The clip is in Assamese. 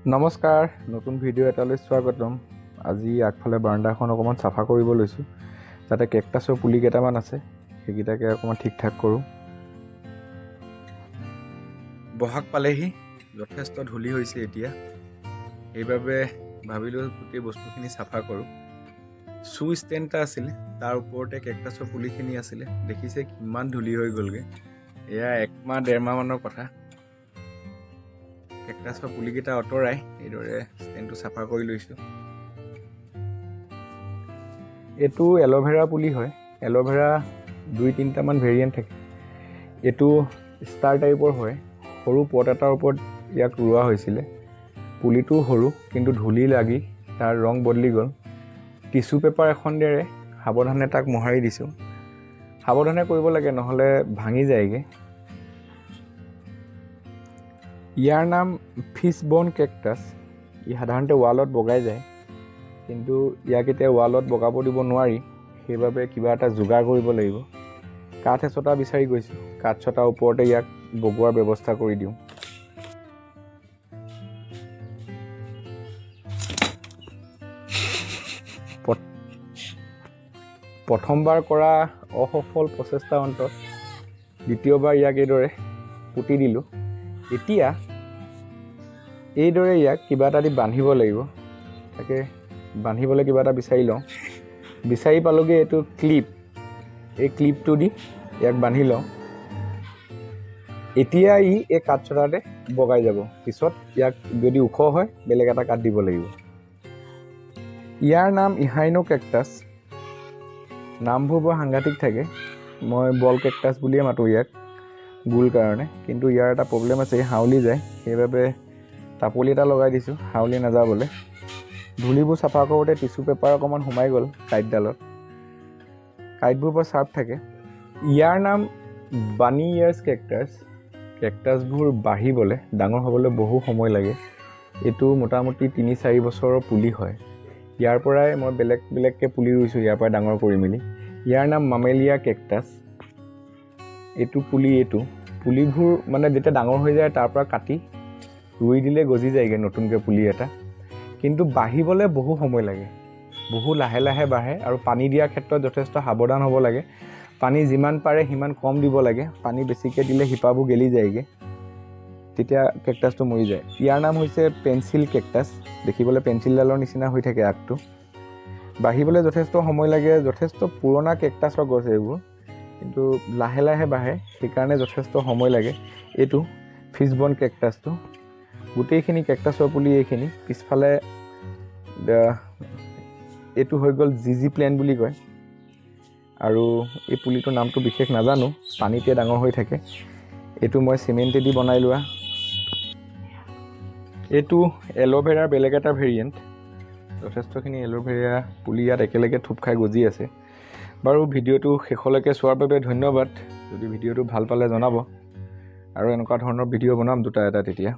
নমস্কাৰ, নতুন ভিডিঅ' এটালৈ স্বাগতম। আজি আগফালে বাৰাণ্ডাখন অকণমান চাফা কৰিব লৈছোঁ। তাতে কেকটাছৰ পুলি কেইটামান আছে, সেইকেইটাকে অকণমান ঠিক ঠাক কৰোঁ। বহাগ পালেহি, যথেষ্ট ধূলি হৈছে এতিয়া। সেইবাবে ভাবিলোঁ গোটেই বস্তুখিনি চাফা কৰোঁ। শ্বু ষ্টেণ্ড এটা আছিলে, তাৰ ওপৰতে কেকটাছৰ পুলিখিনি আছিলে। দেখিছে কিমান ধূলি হৈ গ'লগৈ। এয়া একমাহ ডেৰমাহ মানৰ কথা। কেকটাছৰ পুলিকেইটা আঁতৰাই এইদৰে ষ্টেণ্ডটো চাফা কৰি লৈছোঁ। এইটো এল'ভেৰা পুলি হয়। এল'ভেৰা দুই তিনিটামান ভেৰিয়েণ্ট থাকে। এইটো ষ্টাৰ টাইপৰ হয়। সৰু পট এটাৰ ওপৰত ইয়াক ৰোৱা হৈছিলে। পুলিটো সৰু, কিন্তু ধূলি লাগি তাৰ ৰং বদলি গ'ল। টিচু পেপাৰ এখনেৰে সাৱধানে তাক মোহাৰি দিছোঁ। সাৱধানে কৰিব লাগে, নহ'লে ভাঙি যায়গৈ। ইয়াৰ নাম ফিছ বন কেকটাছ। ই সাধাৰণতে ৱালত বগাই যায়, কিন্তু ইয়াক এতিয়া ৱালত বগাব দিব নোৱাৰি। সেইবাবে কিবা এটা যোগাৰ কৰিব লাগিব। কাঠ এচটা বিচাৰি গৈছোঁ। কাঠ চটাৰ ওপৰতে ইয়াক বগোৱাৰ ব্যৱস্থা কৰি দিওঁ। প্ৰথমবাৰ কৰা অসফল প্ৰচেষ্টাৰ অন্তত দ্বিতীয়বাৰ ইয়াক এইদৰে পুতি দিলোঁ। এতিয়া এইদৰে ইয়াক কিবা এটা দি বান্ধিব লাগিব। তাকে বান্ধিবলৈ কিবা এটা বিচাৰি লওঁ। বিচাৰি পালোগৈ এইটো ক্লিপ। এই ক্লিপটো দি ইয়াক বান্ধি লওঁ। এতিয়া ই এই কাঠচটাতে বগাই যাব। পিছত ইয়াক যদি ওখ হয়, বেলেগ এটা কাঠ দিব লাগিব। ইয়াৰ নাম ইহাইনো কেকটাছ। নামবোৰ বৰ সাংঘাতিক থাকে। মই বল কেকটাছ বুলিয়ে মাতোঁ ইয়াক, গোল কাৰণে। কিন্তু ইয়াৰ এটা প্ৰব্লেম আছে, ই হাউলি যায়। সেইবাবে টাপলি এটা লগাই দিছোঁ হাউলি নাযাবলৈ। ধূলিবোৰ চাফা কৰোঁতে টিচু পেপাৰ অকণমান সোমাই গ'ল কাঁইটডালত। কাঁইটবোৰ বৰ শ্বাৰ্প থাকে। ইয়াৰ নাম বানি ইয়াৰ্ছ কেকটাছ। কেকটাছবোৰ বাঢ়িবলৈ, ডাঙৰ হ'বলৈ বহু সময় লাগে। এইটো মোটামুটি 3-4 বছৰৰ পুলি হয়। ইয়াৰ পৰাই মই বেলেগ বেলেগকৈ পুলি ৰুইছোঁ, ইয়াৰ পৰাই ডাঙৰ কৰি মেলি। ইয়াৰ নাম মামেলিয়া কেকটাছ। এইটো পুলি, এইটো পুলিবোৰ মানে যেতিয়া ডাঙৰ হৈ যায়, তাৰ পৰা কাটি ৰুই দিলে গজি যায়গৈ নতুনকৈ পুলি এটা। কিন্তু বাঢ়িবলৈ বহু সময় লাগে, বহু লাহে লাহে বাঢ়ে। আৰু পানী দিয়াৰ ক্ষেত্ৰত যথেষ্ট সাৱধান হ'ব লাগে। পানী যিমান পাৰে সিমান কম দিব লাগে। পানী বেছিকৈ দিলে শিপাবোৰ গেলি যায়গৈ, তেতিয়া কেকটাছটো মৰি যায়। ইয়াৰ নাম হৈছে পেঞ্চিল কেকটাছ। দেখিবলৈ পেঞ্চিলডালৰ নিচিনা হৈ থাকে আগটো। বাঢ়িবলৈ যথেষ্ট সময় লাগে। যথেষ্ট পুৰণা কেকটাছৰ গছ এইবোৰ, কিন্তু লাহে লাহে বাঢ়ে, সেইকাৰণে যথেষ্ট সময় লাগে। এইটো ফিছবন কেকটাছটো। গোটেইখিনি কেকটাছৰ পুলি এইখিনি। পিছফালে এইটো হৈ গ'ল জি জি প্লেণ্ট বুলি কয়। আৰু এই পুলিটোৰ নামটো বিশেষ নাজানো। পানীতে ডাঙৰ হৈ থাকে। এইটো মই চিমেণ্টেদি বনাই লোৱা। এইটো এল'ভেৰাৰ বেলেগ এটা ভেৰিয়েণ্ট। যথেষ্টখিনি এল'ভেৰা পুলি ইয়াত একেলগে থোপ খাই গজি আছে। বাৰু, ভিডিঅ'টো শেষলৈকে চোৱাৰ বাবে ধন্যবাদ। যদি ভিডিঅ'টো ভাল পালে জনাব, আৰু এনেকুৱা ধৰণৰ ভিডিঅ' বনাম দুটা এটা তেতিয়া।